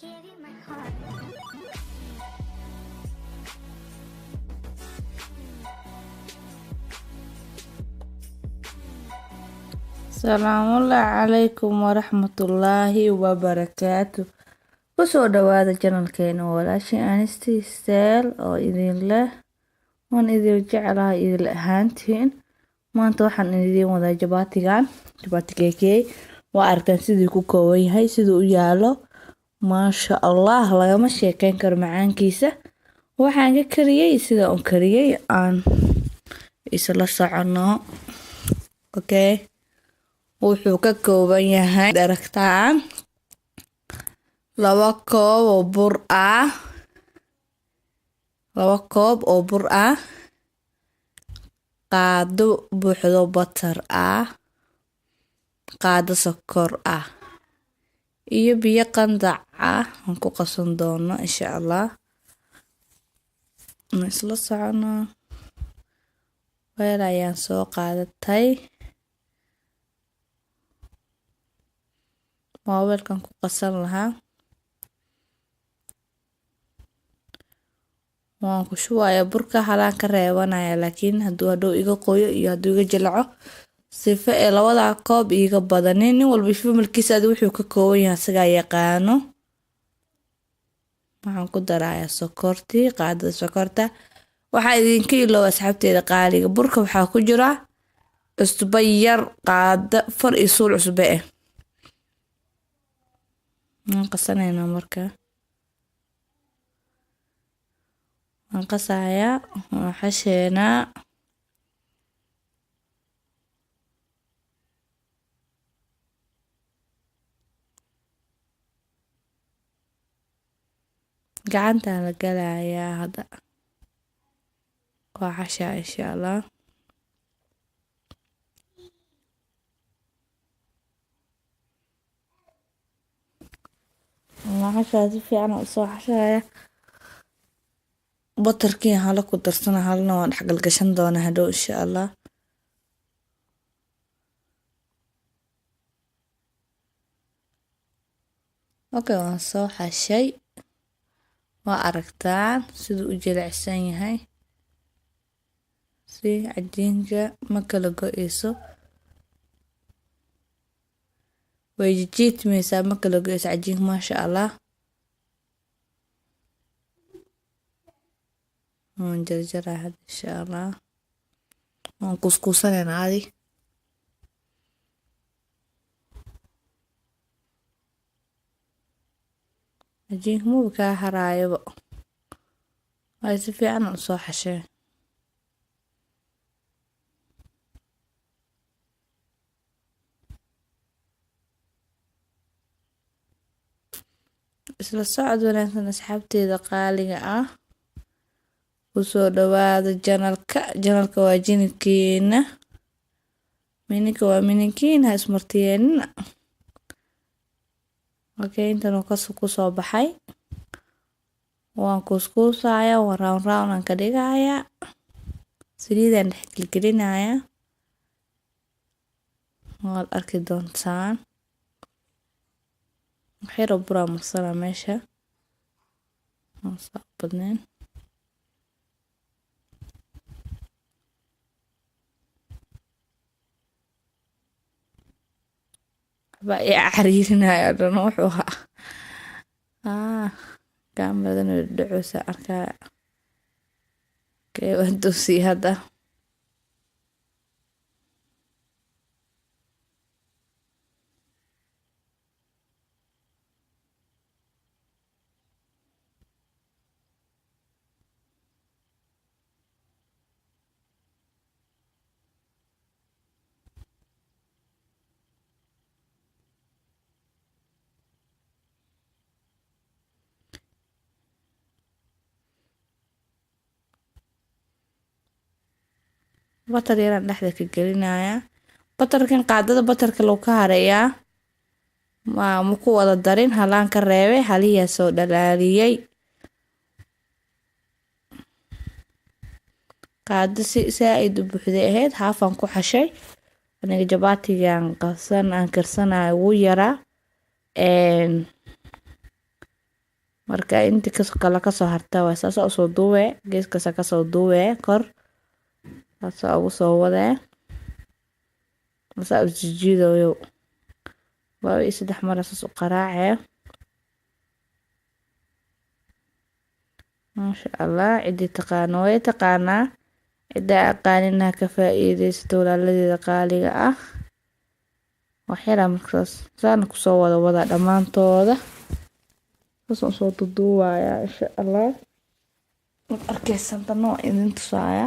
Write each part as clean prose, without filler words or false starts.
Give you my heart. Salaamullaahi calaykum waraxmatullaahi wabarakaatu. Kusoo dhawaada janalkeena walaashii Anisti Style oo idin leh, waan idin jeclahay idil ahaantiin. Maanta waxaan idiin wadaa jabaatigan, jabaati keekey. Waa aragtaan sidii ku kooban yahay, siduu u yaalo. Maasha Allah, lagama sheekeyn karo macaankiisa. Waxaan ka kariyey sida uun kariyey aan isla socono. Okay. Wuxuu ka kooban yahay aragtaan 2 koob oo bur ah, 2 koob oo bur ah, qaado buuxdo butter ah, qaado sokor ah iyo biyo qandac ah aan ku qasan doono insha Allah. Aan isla socono. Weel ayaan soo qaadatay. Waa weelkan ku qasan lahaa. Waan ku shubayaa burka, halaan ka reebanaya, laakiin hadduu hadhow iga qoyo iyo hadduu iga jilco sifa ee labadaa koob iiga badanin. Nin walba familkiisa adi wuxuu ka kooban yahay asagaa yaqaano. Waxaan ku darayaa sokortii, qaadada sokorta. Waxaa idinka ilooba asxaabteeda qaaliga, burka waxaa ku jira cusbo yar, qaada far iyo suul cusbo ah. Waan qasanaynaa marka. Waan qasayaa, waan xasheenaa. Gacantaan la galayaa hadda. Waa xashaa insha Allah. Waa xashaa si fiican u soo xashaya. Butterkii hala ku darsana, halna waan dhex galgashan doonaa hadhow insha Allah. Okay, waan soo xashay. Waa aragtaan siduu u jilicsan yahay. Si cajiinka ma kala go'ayso. Way jijiidmaysaa, ma kala go'ayso cajiinka, maasha Allah. Waan jarjaraa hadda insha Allah. Waan kuuskuusanaynaa adi. Cajiinka maba kaa haraayaba. Way si fiican u soo xasheen. Isla socod wanaagsan asxaabteeda qaaliga ah. Kusoo dhawaada janalka. Janalka waa jininkiina. Mininka waa mininkiina, ha ismartiyeenina. Okay, intan uu ku soo baxay. Waan kuuskuusayaa, waan round round aan ka dhigayaa. Saliidaan dhex gelgelinayaa. Waad arki doontaan. Wax yar oo buraa marsanaa meesha. Waan soo badnayn. Waxba i cariirinaya dhan wuxuu ahaa. Kaamiradan way dhacaysaa arkaa. Okay, waan toosiyey hadda. Butter yaraan dhexda ka gelinayaa. Butterkan qaadada butterka lagu ka harayaa. Ma ku wada darin, halaan ka reebay, haliyaa soo dhalaaliyey. Qaado si saaid u buuxday ahayd, haafaan ku xashay. Aniga jabaatigan qasan aan karsanayo wuu yaraa. Marka inti kale kasoo harta waa saasa usoo duubee, geeskaasa kasoo duubee kor saasaa ugu soo wadee, saa isjijiidayo 2 iyo 3 mar saas u qaraacee. Maasha Allah, ciddii taqaano way taqaanaa, ciddaa aqaanina ka faa'iidaysato walaaladeeda qaaliga ah. Waxyaalaha markaas saana kusoo wada wada dhammaantooda saasaan soo duduubayaa insha Allah. Waad arkeysan tan waa idin tusaaya.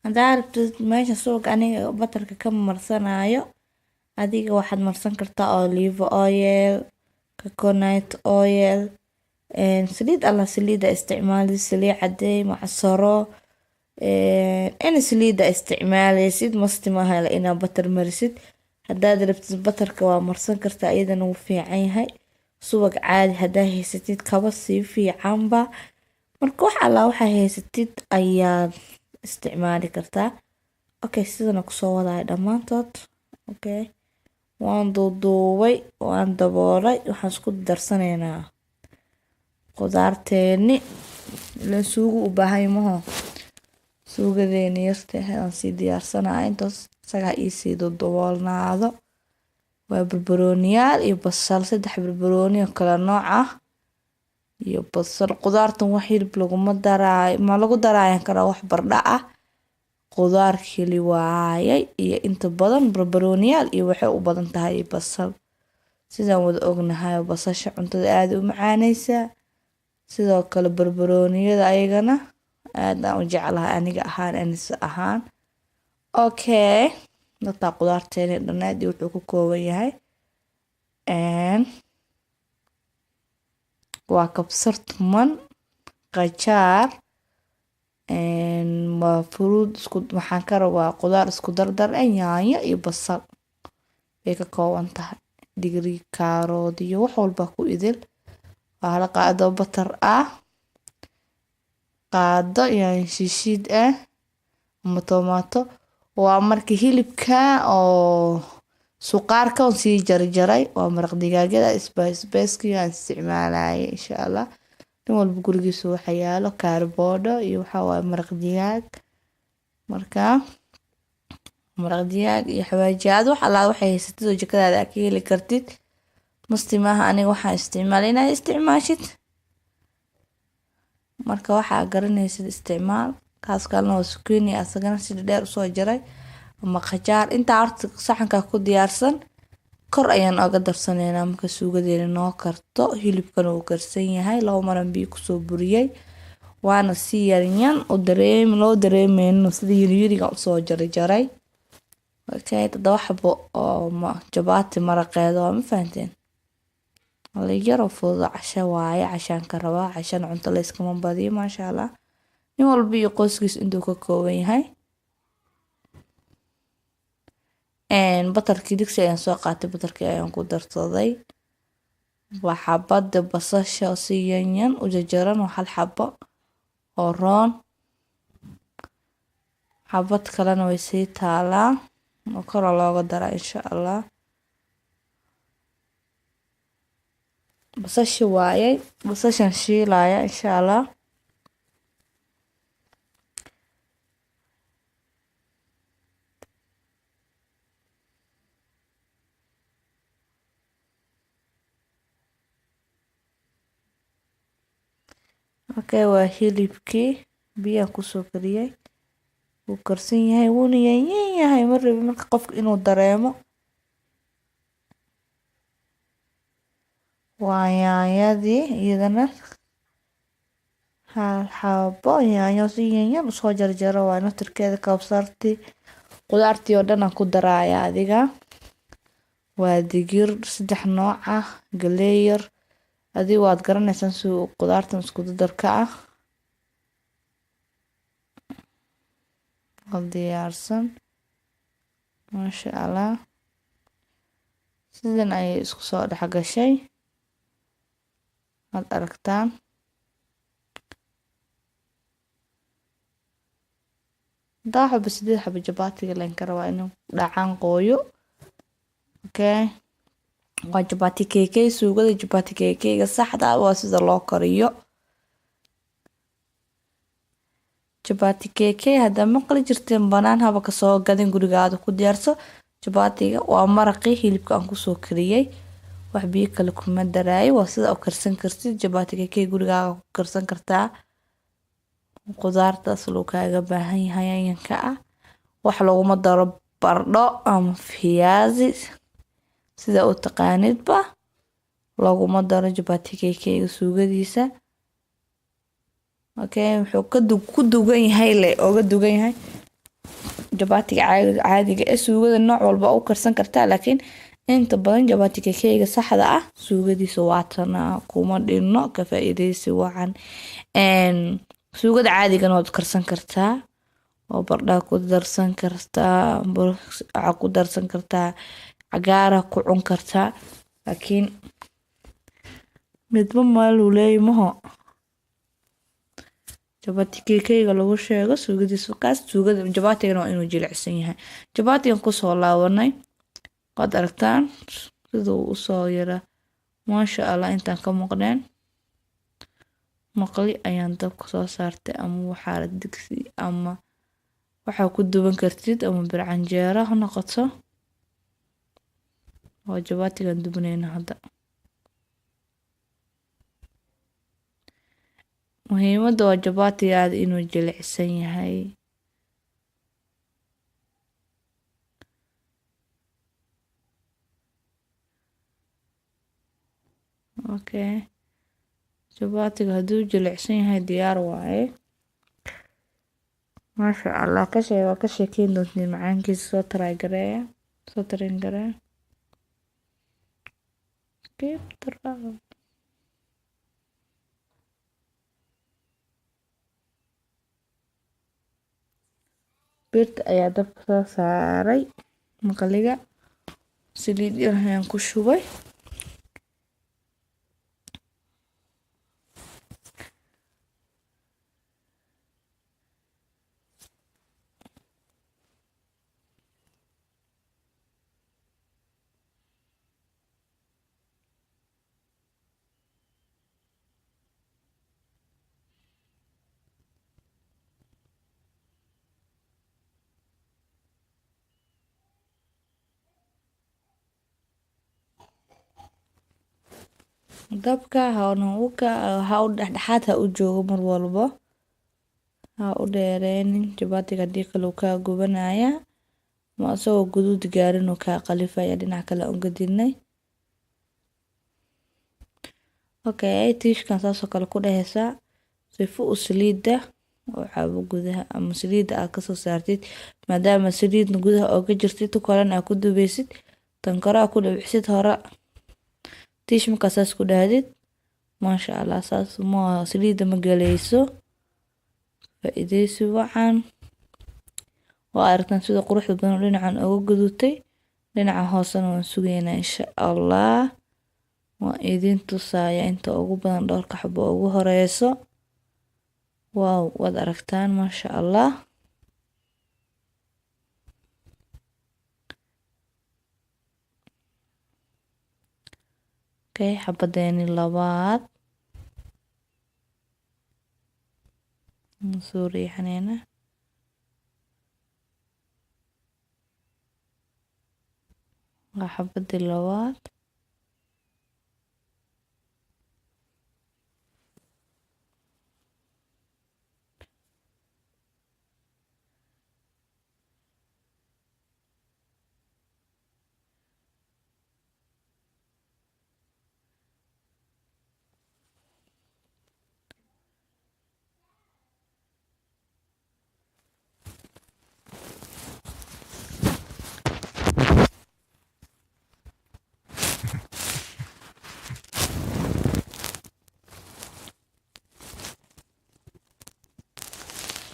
Hadaa rabtid meesha subag aniga batarka ka marsanayo, adiga waxaad marsan kartaa olive oil, coconut oil, saliid alla saliida isticmaali, saliid cadeey, macsaro, any saliida isticmaaleysid. Masti maaha inaad batar marisid. Hadaad rabtid batarka waa marsan kartaa, iyadana wuu fiican yahay. Subag caadi hadaa haysatid kaba sii fiicanba. Marka wax alla waxaa haysatid ayaad isticmaali kartaa. Okay, sidana kusoo wadaya dhammaantood. Okay, waan duuduubay, waan daboolay. Waxaan isku darsanaynaa qudaarteeni, ileen suugo u baahan maho. Suugadeeni yarta aan sii diyaarsanaya intaas isagaa iisii duduboolnaado. Waa barbarooniyaal iyo basal, 3 barbarooni oo kala nooc ah iyo basal. Qudaartan wax hilib laguma daraayo, ma lagu daraayan karaa wax bardha ah. Qudaar keli waayay iyo inta badan barbarooniyaal iyo waxay u badan tahay basal. Sidaan wada ognahay basasha cuntada aad u macaaneysa. Sidoo kale barbarooniyada ayagana aad aan u jeclahay aniga ahaan, Anisa ahaan. Okay, dadka qudaarteena dhanaad wuxuu ku kooban yahay waa kabsar tuman, qajaar, waa furuud isku, waxaan ka rabaa qudaar isku dardar ah, yaanyo iyo basal bay ka kooban tahay. Digri, kaarood iyo wax walba ku idil. Waa hal qaado batar ah, qaado yaanyo shiishiid ah ama tomato. Waa marka hilibka oo suqaarka on sii jarjaray, waa maraq digaagyada spice-kii aan isticmaalayay insha Allah. Nin walba gurigiisa waxa yaalo kaarboodho iyo waxa waaye maraq digaag. Marka maraq digaag iyo xawaajiyaad wax alla waxay haysatid oo jikadaada aad ka heli kartid. Masti maaha aniga waxaan isticmaalay inaad isticmaashid. Marka waxaa garanaysid isticmaal. Kaas kalena waa zucchini, asagana si dheer usoo jaray ama qajaar. Intaa horta saxanka ku diyaarsan kor ayaan oga darsanaynaa marka suugadeena noo karto. Hilibkana wuu karsan yahay, 2 maran biyo kusoo buriyay, waana si yaryan u dareem loo dareemeyno sida yiriga usoo jarjaray. Okay, 7 xabo oo jabaati maraqeeda waa, ma fahanteen? Yaro fudud casho waaye, cashaan ka rabaa. Cashana cunto la iskama badiyo maasha Allah. Nin walba iyo qoyskiisa intuu ka kooban yahay. Batarkii digsi ayaan soo qaatay, batarkii ayaan ku darsaday. Waa xabada basasha oo si yanyan u jarjaran, waa hal xabo oo roon. Xabad kalena way sii taalaa oo kor looga daraa insha Allah. Basasha waayay, basashan shiilaya insha Allah. Okay, waa hilibkii biyaan kusoo kariyay, wuu karsan yahay, wuuna yanyan yahay. Ma rabin marka qofka inuu dareemo. Waa yaanyadii iyadana hal xabo yaanyo si yanyan usoo jarjaro waa naftirkeeda, kabsartii, qudaartii oo dhan aan ku daraaya adiga. Waa digir 3 nooc ah, galey yar. Adiga waad garanaysaan si qudaartan isku dardarka ah. Oo diyaarsan. Maasha Allah. Sidan ayay isku soo dhex gashay. Waad aragtaan. Hadaa xabo 8 xabo jabaatiga leen ka rabaa inuu dhacaan qooyo. Okay. Waa jabaati keekey, suugada jabaati keekeyga saxda ah waa sida loo kariyo. Jabaati keekey hadda maqli jirteen banaan haba ka soo gadin, gurigaada ku diyaarso. Jabaatiga waa maraqii hilibka aan kusoo kariyey. Wax biyo kale kuma daraayo, waa sida u karsan kartid jabaati keekey gurigaaga ku karsan kartaa. Qudaartaas loo kaaga baahan yahay yanyanka ah. Wax laguma daro baradho ama fiyaasi sida u taqaanidba laguma daro jabaati keekeyga suugadiisa. Okay, wuxuu ku dugan yahay le oga dugan yahay jabaatiga caadiga ee suugada nooc walba u karsan kartaa, laakiin inta badan jabaati keekeyga saxda ah suugadiisa waa tana, kuma dhinno, ka faa'iidaysi wacan. Suugada caadigana waad karsan kartaa oo baradhaa ku darsan kartaa, waxaa ku darsan kartaa cagaara ku cun kartaa, laakiin midba meel uu leeyahay maho. Jabaati keekeyga lagu sheego suugadiisa kaas, suugada jabaatigana waa inuu jilicsan yahay. Jabaatigan kusoo laabanay, waad aragtaan siduu u soo yara. Maasha Allah, intaan ka maqneen maqli ayaan dabka soo saartay, ama waxaa digsi ama waxaa ku duban kartid ama bir canjeero ha noqoto. Waa jabaatigan dubanayna hadda. Muhiimadda waa jabaatigaada inuu jilicsan yahay. Okay. Jabaatiga hadduu jilicsan yahay diyaar waaye. Maasha Allah, waa ka sheekeyn doontiin macaankiisa, soo try gareeya, soo tarin gareeya. Keep try. Birta ayaa dabka soo saaray maqliga, saliid yar ayaan ku shubay. Dabka ha u dhexdhexaad ha u joogo mar walbo, ha u dheereynin jabaatiga, haddii kale uu kaa gubanaya ma asagoo guduud gaarin uu kaa qalifaya. Dhinac kale aan gadinay. Okay, tiishkan saasoo kale ku dhehaysaa sifo uu saliidda oo cabo gudaha ama saliidda aad kasoo saartid, maadaama saliidna gudaha ooga jirtid, tu kalena aad ku dubaysid, tan kore aad ku dhibcisid hore. Tiish markaa saas ku dhahdid, maasha Allah, saas ma saliidda ma galayso. Faa'iidaysi wacan. Waa aragtaan sida quruxda badan dhinacan uga gudutay, dhinaca hoosena waan sugaynaa insha Allah. Waan idin tusaaya inta ugu badan dhowrka xabo ugu horeyso. Wow, waad aragtaan maasha Allah. Okay, xabadeeni labaad soo riixaneyna. Waa xabadii labaad.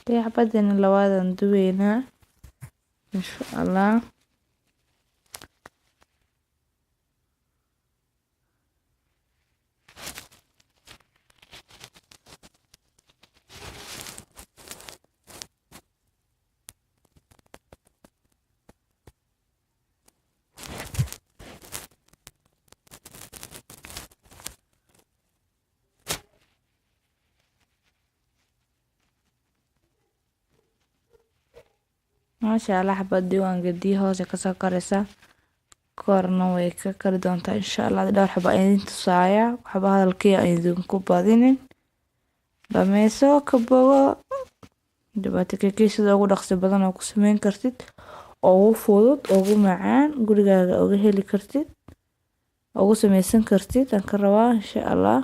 Xabadina labaadan duweynaa insha Allah. Maasha Allah, xabadii waan gadiyay, hoose kasoo karaysa, korna way ka kari doontaa insha Allah. Dhowr xaba idin tusaaya, waxba hadalkii aan idinku badinin. Dhameyso ka bogo jabaati keekey sida ugu dhaqsi badan oo ku sameyn kartid, ugu fudud, ugu macaan, gurigaaga uga heli kartid, ugu sameysan kartid aan ka rabaa insha Allah.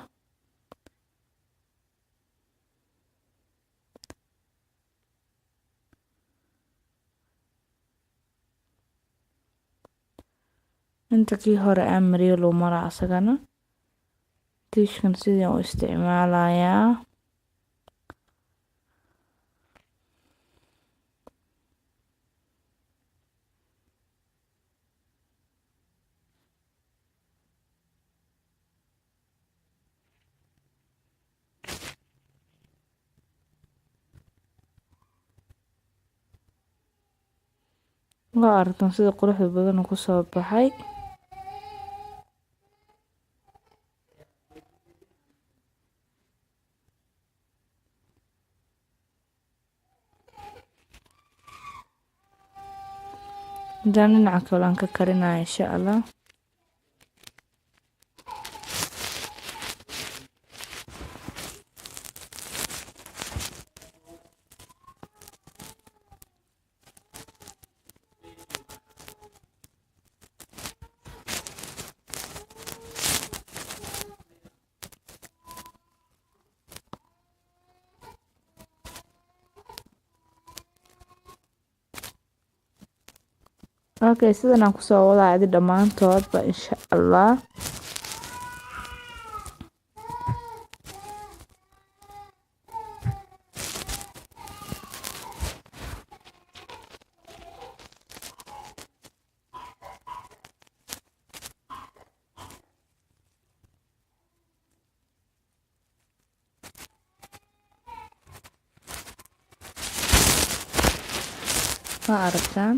Inta kii hore aan mariyo loo maraa asagana. Tiishkan sidii u isticmaalayaa. Waa aragtaan sida quruxda badan uu kusoo baxay. Intaan dhinaca kale aan ka karinaya insha Allah. Okay, sidan aan kusoo wadaa adi dhammaantoodba insha Allah. Waa aragtaan.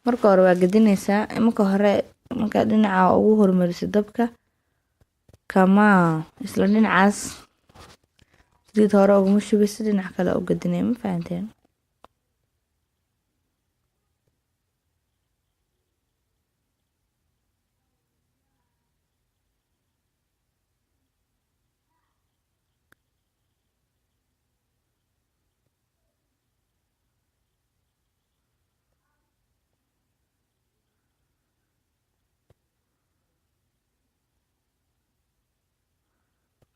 Marka hore waa gedinaysaa. Marka hore markaa dhinaca ugu hormariso dabka, kama isla dhinacaas saliid hore uguma shubaysid, dhinac kale u gedinay, ma fahanteen?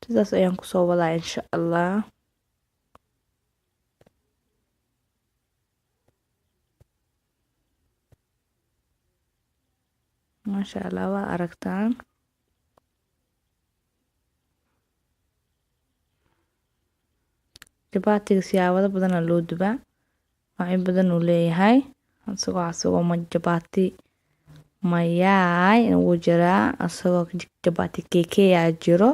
Sidaas ayaan kusoo wadaa insha Allah. Maasha Allah, waa aragtaan. Jabaatiga siyaabado badan loo dubaa, noocyo badan uu leeyahay. Asagoo ma jabaati mayaay wuu jiraa, asagoo jabaati keekeyaa jiro,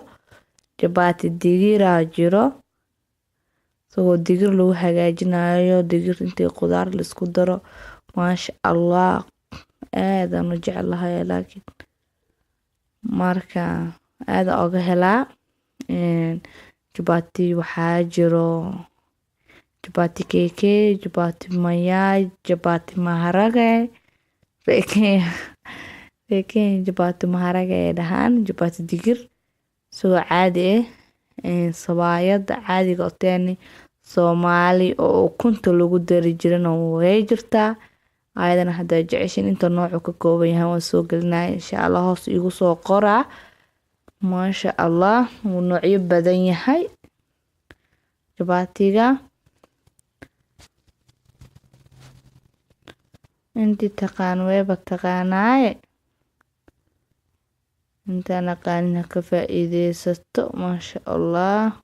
jabaati digiraa jiro, isagoo digir lagu hagaajinayo, digir intii qudaar la isku daro. Maasha Allah, aad aan u jeclahay, laakiin marka aad oga helaa. Jabaati waxaa jiro jabaati keeke, jabaati mayaay, jabaati maharage. Reekeen jabaati maharage ay dhahaan, jabaati digir isagoo caadi ah, sabaayada caadiga oteeni Soomaali oo ukunta lagu dari jirana way jirtaa. Ayadana haddaa jeceshiin inta noocu ka kooban yahay waan soo gelinaya insha Allah, hoos igu soo qoraa. Maasha Allah, wuu noocyo badan yahay jabaatiga. Intii taqaan wayba taqaanaaye, intaan aqaanin ha ka faa'iideysato. Maasha Allah.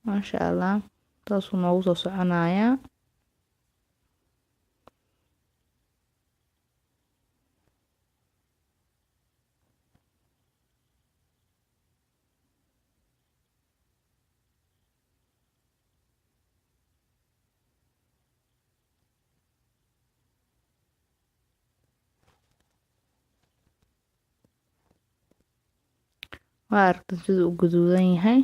Maasha Allah, saasuu noogu soo soconayaa. Waa aragtan siduu u guduudan yahay.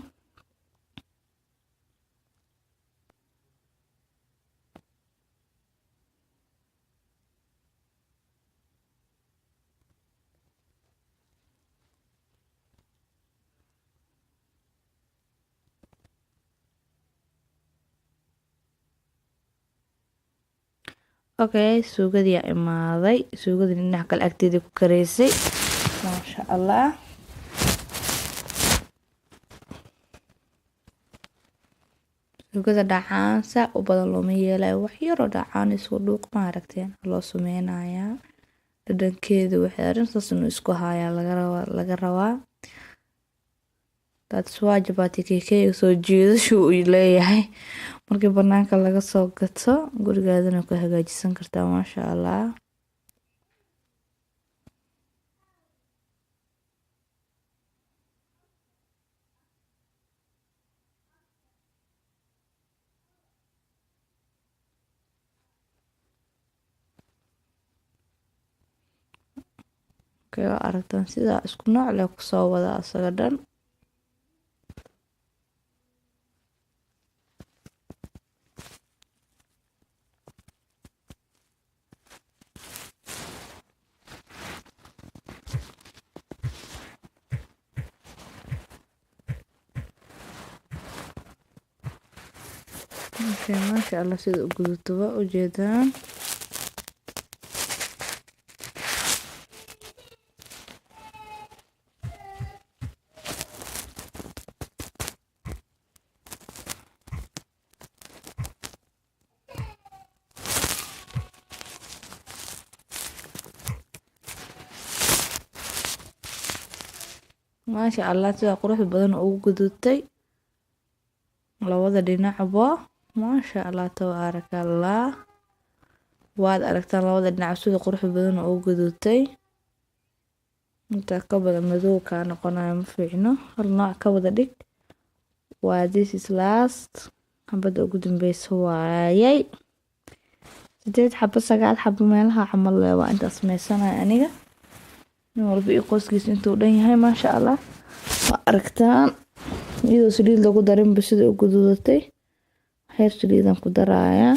Okay, suugadii aa imaaday. Suugadii dhinaca kale agteedii ku kareysay. Maasha Allah. Suugada dhacaan saa u badan looma yeelayo, wax yaroo dhacaan isku dhuuq ma aragteen loo sameynayaa. Dhadhankeedu waxay arrin saas inuu isku haayaa laga rabaa. That's why jabaati keekeyga soo jiidasho uu leeyahay. Markii banaanka laga soo gato gurigaadana ku hagaajisan kartaa maasha Allah. Okay, waa aragtaan sidaa isku nooc leh kusoo wada asaga dhan. Okay, maasha Allah sida u gudutuba ujeedaan. Maasha Allah sida qurux badan ugu gudutay labada dhinacba. Maasha Allah tabaarakallah. Waad aragtaan labada dhinac sida qurux badan ugu gudutay. Inta ka badan madow ka noqonayo ma fiicno, hal nooc ka wada dhig. Waa this is last xabada ugu dambeysa waayay. 8 xabo 9 xabo meelaha camal leh waa intaas sameysanayo aniga. Nin walba iyo qoyskiisa intuu dhan yahay maasha Allah. Waa aragtaan iyadoo saliid lagu darinba sida u gududatay. Heer saliidan ku darayaa.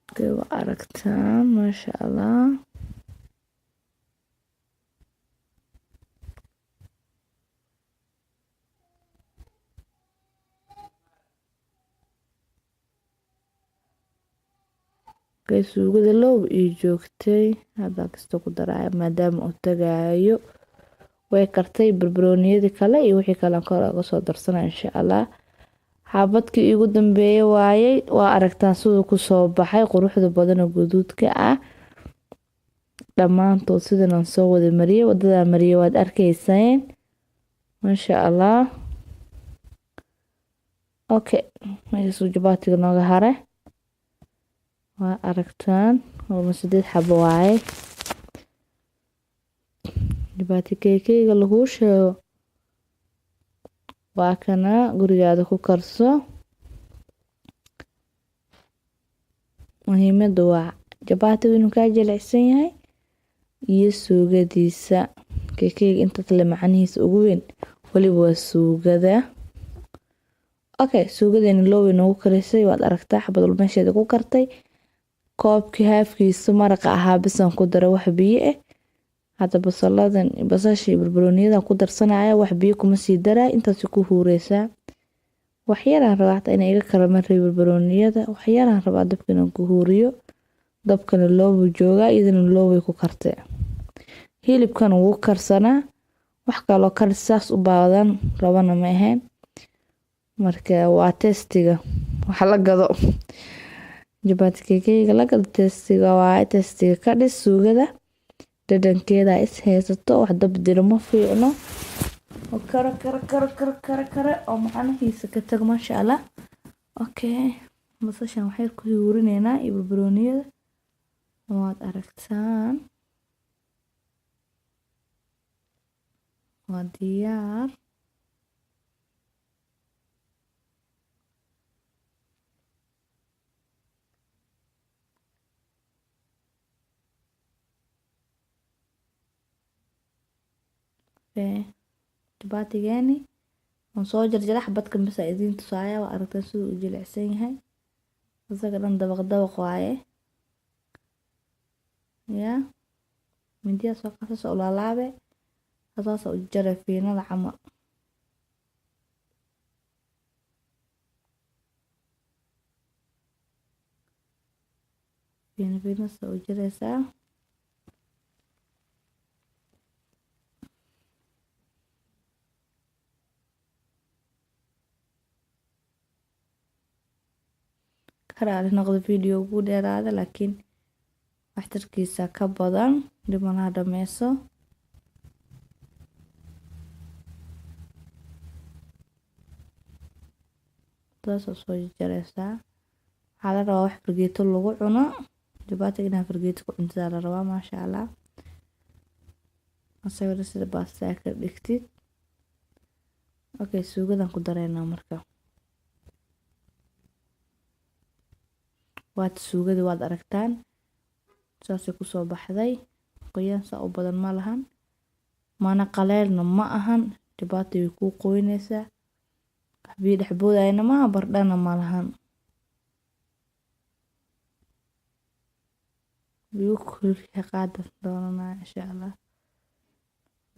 Okay, waa aragtaan maasha Allah. Okay, suugada loob ii joogtay hadda kasta ku daraya maadaama uu tagaayo. Way kartay barbarooniyadii kale iyo wixii kale aan kor uga soo darsanaa insha Allah. Xabadkii iigu dambeeyay waayay. Waa aragtaan siduu ku soo baxay quruxda badan oo guduudka ah. Dhammaantood sidan aan soo wada mariyay, wadadaa mariyay waad arkayseen maasha Allah. Okay, meeshaas jabaatiga nooga hare. Waa aragtaan waa 8 xabo waaye. Jabaati keekeyga lagu sheego waa kana gurigaada ku karso. Muhiimaddu waa jabaatigu inuu kaa jilicsan yahay iyo suugadiisa. Keekeyga inta kale macnihiisa ugu weyn waliba waa suugada. Okay, suugadeena loo weyn ugu karisay waad aragtaa xabad walba meesheeda ku kartay. Koobkii haafkiisa maraqa ahaa bisan ku daray wax biyo ah. Hadda basaladan basasha iyo barbarooniyadan ku darsanaya, wax biyo kuma sii daray, intaas ku huureysaa. Wax yaraan rabaa xataa inay iga kala marin barbarooniyada, wax yaraan rabaa dabka inaan ku huuriyo. Dabkana loobuu joogaa, iyadana loobay ku kartay. Hilibkana wuu karsanaa, wax kaloo karis saas u baadan rabana ma ahayn. Marka waa testiga wax la gado, jabaati keekeyga la gado testiga waaye. Testiga ka dhis suugada dhadhankeeda is haysato, wax dab diro ma fiicno oo karo karo karo karo karo karo oo macnihiisa ka tag, maasha Allah. Okay, basashan waxyar ku huurineynaa iyo barbarooniyada, waad aragtaan, waa diyaar. Jabaatigeeni waan soo jarjaray, xabadkan bas aa idiin tusaaya. Waa aragtaan siduu u jilicsan yahay, isaga dhan dabaq dabaq waaye. Yaa mindiya soo qaasas u laalaabe, saasa u jaray fiinada camal. Fiina fiina saa u jaraysaa. Karaali noqdo video ugu dheeraada, laakiin waxtarkiisa ka badan dhimanaha dhameyso. Taasoo soo jarjareysaa, waxaa la rabaa wax fargeeto lagu cuno. Jabaatiga inaa fargeeto ku cuntidaa la rabaa, maasha Allah. Asagana sida baastaa ka dhigtid. Okay, suugadan ku dareynaa marka. Waad suugada waad aragtaan, saasay kusoo baxday. Qoyaan saa u badan ma lahan, mana qaleelna ma ahan. Jabaati way kuu qoynaysaa, wax biyo dhex boodayana maaha, bardhana ma lahan. Biyo kululka qaada doonanaa insha Allah,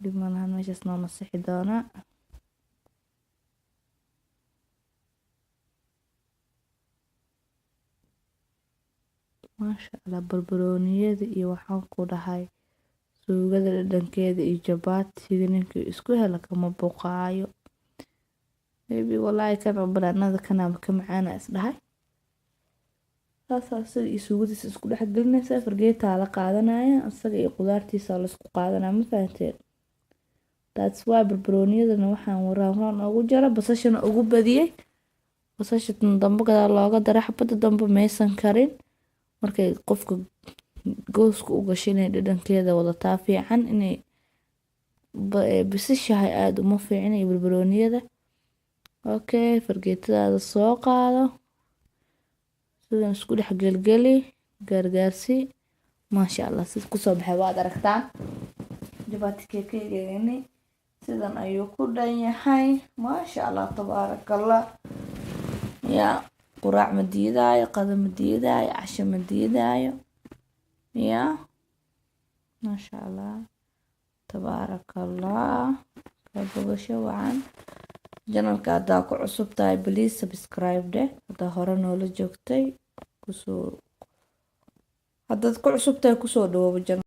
dhib ma lahan, meeshaas noo nasixi doonaa. Maasha Allah, barbarooniyada iyo waxaan ku dhahay suugada dhadhankeeda iyo jabaatiga ninkii isku hela kama boqaayo. Maybe wallahi kan banaanada kanaaba ka macaana is dhahay. Saasaa isaga iyo suugadiisa isku dhex gelinaysaa, fargeetaa la qaadanaya, isaga iyo qudaartiisa la isku qaadanaya, ma fahanteen? That's why barbarooniyadana waxaan waraan waraan ugu jara, basashana ugu badiyey. Basasha dambe gadaal looga dara, xabada dambe maysan karin. Markay qofka gooska u gasho inay dhadhankeeda wadataa fiican, inay bisishahay aada uma fiicna iyo barbarooniyada. Okay, fargeetadaada soo qaado, sidan isku dhex gelgeli, gaargaarsi, maasha Allah. Sida kusoo baxay waad aragtaan. Jabaati keekeygani sidan ayuu ku dhan yahay, maasha Allah, tabaarakallah. Yaa quraac ma diidaayo, qado ma diidaayo, casho ma diidaayo. Yaa maasha Allah, tabaarakallah. Ka bogasho wacan. Channelka haddaa ku cusub tahay, please subscribe dheh. Haddaa hore noola joogtay, kusoo haddaad ku cusub tahay, kusoo dhawooba channel.